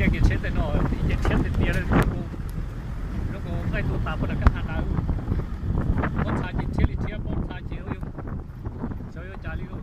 Kev tsheb ntawm no ces tsheb tiag tiag li, lub kaum nqaij tuaj tas puag nram kab ha ntawd. Paub txha ces thiaj li thiab, paub txha ces yuav, xyov yuav cas li lauj.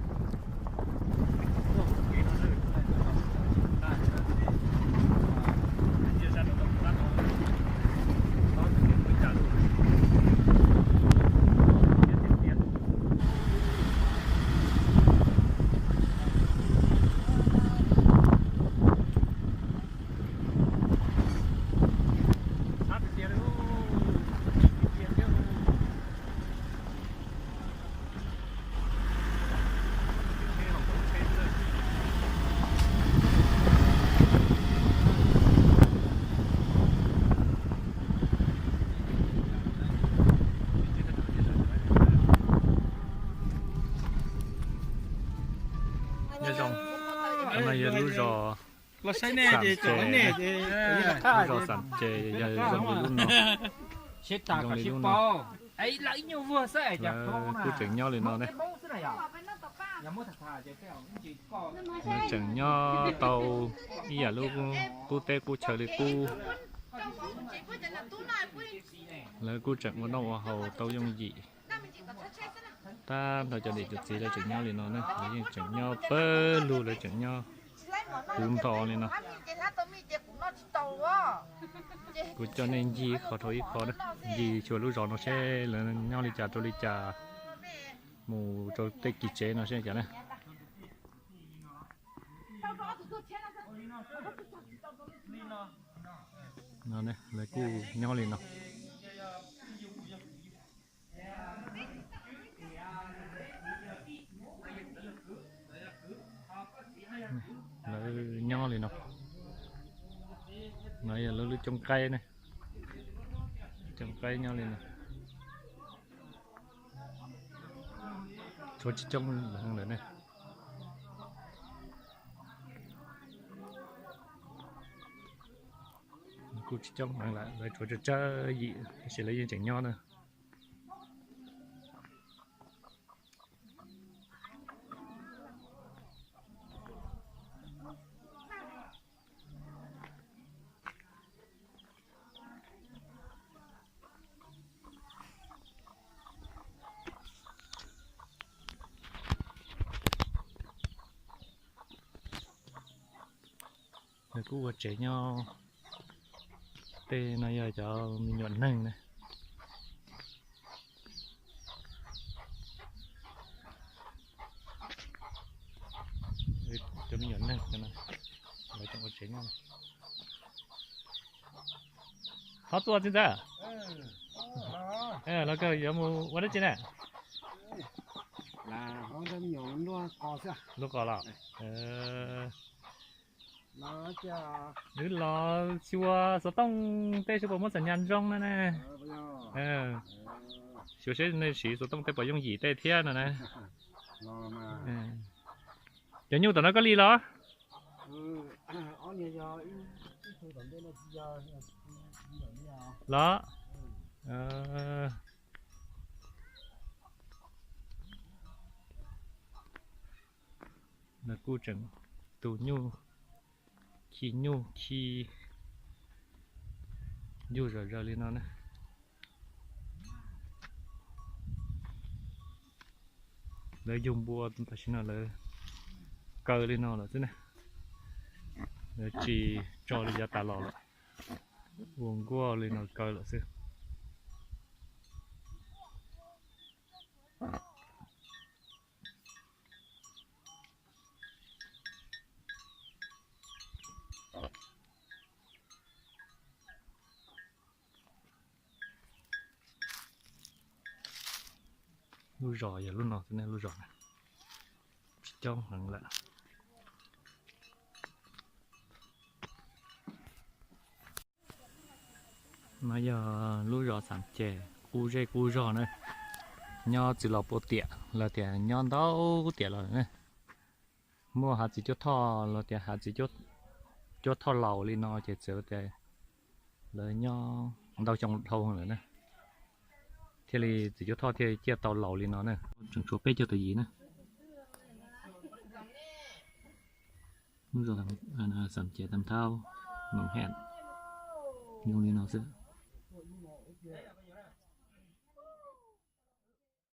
Nyob zoo, no yog lub zos Xam Ces, lub zos Xam Ces yog zoo li lub no, zoo li lub no. Lawv kuj tseem nyob li no ne. Lawv tseem nyob tau ib yam lub qub teb qub chaw li qub. Lawv kuj tseem ua noj ua haus tau yooj yim. Tab ntawd cov niam cov txiv lawv tseem nyob li no ne, lawv yeej tseem nyob pawg lug, lawv tseem nyob puv nto li no. Kuv coj nej ncig qhov rau ib qho, ncig xyuas lub zos no seb lawv nyob li cas rau li cas, mus rau tej kis tsev no seb cas ne. No lawv kuj nyob li no. Lawv nyob li no. No yog lawv lub cooj qaib ne. Cooj qaib nyob li no. Tshuav tsis coob heev lawm ne. Kuj tsis coob heev lawm, lawv tshuav tsawg tsawg yim tab sis lawv yeej tseem nyob na. Lawv kuj ua tsev nyob. Tej no yog cov me nyuam neeg na. Cov me nyuam neeg no, lawv tseem ua tsev nyob. Thov txua txiv ntxawm, los kawg yuav mus ua dab tsi na? Luaj qos los? Wb los xyuas xov tooj tej seb puas muaj xam nyas zoo no ne. Xyuas seb nej siv xov tooj tej puas yooj yim tej thiab no na. Cov nyuj tom no koj li los? Los. Nws kuj tseem tu nyuj, khi nyuj khi nyuj zom zaws li no na. Lawv yug npua tam sim no lawv kaw li no lawm xwb ne. Lawv tsis tso li yav tas los lawm, ua nkuaj li no kaw lawm xwb. Lub zos yog lub no xwb ne, lub zos na, tsis coob heev lawm. No yog lub zos Xam Ces qub zej qub zog na, nyob txwv los puag tiam los tias nyob ntau tiam los na. Muaj hav txiv cuab thoj los tias hav txiv cuab thoj laus li no ces txawm tias lawv nyob ntau xyoo dhau lawm na, thiaj li txiv cuab thoj thiaj ciaj tau laus li no na. Tseem tshuav peb caug tus yim na. Lub zos Xam Ces Tam Thauj. Mount Hett, zoo li no xwb.